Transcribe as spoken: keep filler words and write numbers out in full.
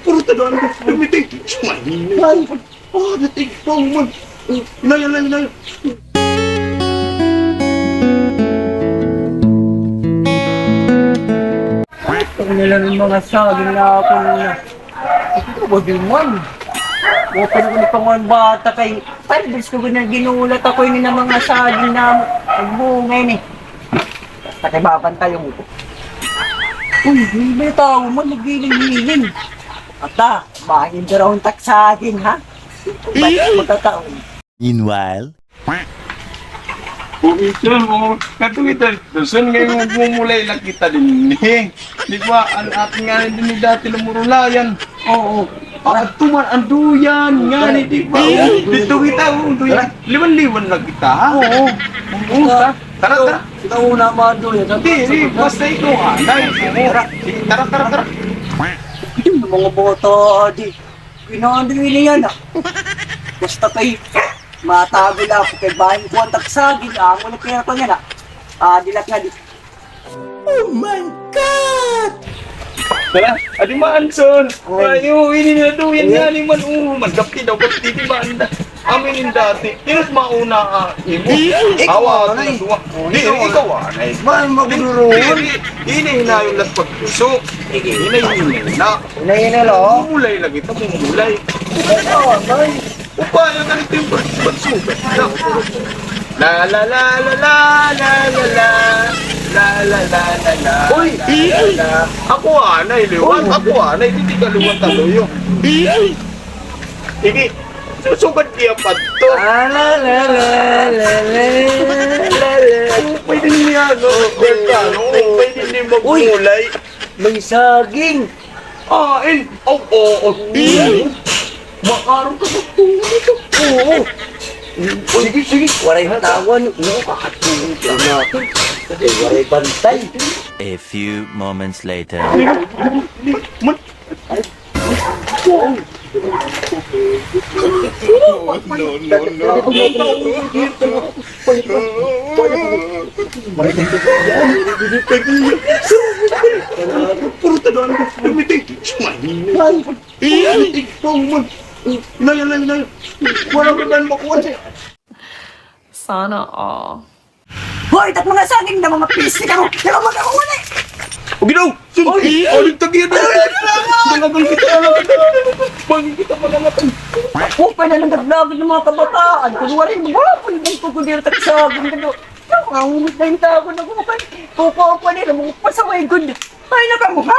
Puro tadaan. Dumiting. Ay, oh, dating pa man. Inay, inay, inay. Ito nila ng mga saging na ako nila. Ito ba di man? Open ko ni pangon bata kay five days ko na ginulat ako ini na mga saging na nagbunga ini. Basta kay babantayan ko. Uy, may tao man naglilingin. Ata, bangin daw ang taksagin, ha? Balik magkataon. Meanwhile. O, ito mo, katong ito, doon ngayon magmumulay lang kita din, eh. Di ba, ang ating nga din dati lumurulayan. Oo. Ah, tuman ang duyan, nga ni, di ba? Dito kita, oh, duyan. Liwan-liwan lang kita, ha? Oo. Oo, ta-, tara, tara. Ikaw una, Mado, yan. Di, di, basta ikaw, ha? Dahil, tara, tara, tara, tara. Mga bata, di. Pinandoy niya na. Basta kay, matago la ako kay bahin ko ang taksagin, amo na kaya ko niya na. Ah, dilat nga di. Oh my God! Wala, adi Manson. Ay. Ayo, ini na daw, yan nga ni man, oh, magkapti daw, kapti, di ba, anda? Amin yung dati, yun mauna, ah, imo. Di, ikaw, awa, anay. Di, ikaw, anay. Ba, magduro. Di, di, di, di, hinayon lang pagpuso. Sige. Hinayon na. Hinayon na, lo. Mumulay lagi, ito, mumulay. Ikaw, anay. Upaya ka nito yung pag-, pagsugat. La, la, la. Uy! La, la, la. Ako anay, liwan. Uy! Ako anay, hindi ka liwan taloyo. Sige, susugat niya pa to. Ah, la, la, la. Pwede niya, no? Pwede niya magmulay. Uy! May saging. Ah, eh. Oh, oh, oh. Makaroon ka sa tulad. Oo. Sige, sige. Waray tawan. No, kakatulog lang natin. Kasi waray bantay. A few moments later. Puro tadaan ko. Dumiting. Ay, ikaw man. Inay, inay, inay. Wala ka ba makuha? Sana all. Hoy, tat mga saging na mga piste ka mo. Pero magkakawala eh. O, Ginoo! Sus! Oy! Aling tagyan na! Dalagan kita! Bangin kita, mga mata! Upay na nagdagdagan ng mga kabataan. Kunwari, magwapon yung pagkudir at saging na doon. Ang unod na yung tago na kumakan. Kukuha pa nila, mga pasaway, good. Ay, nakamuha!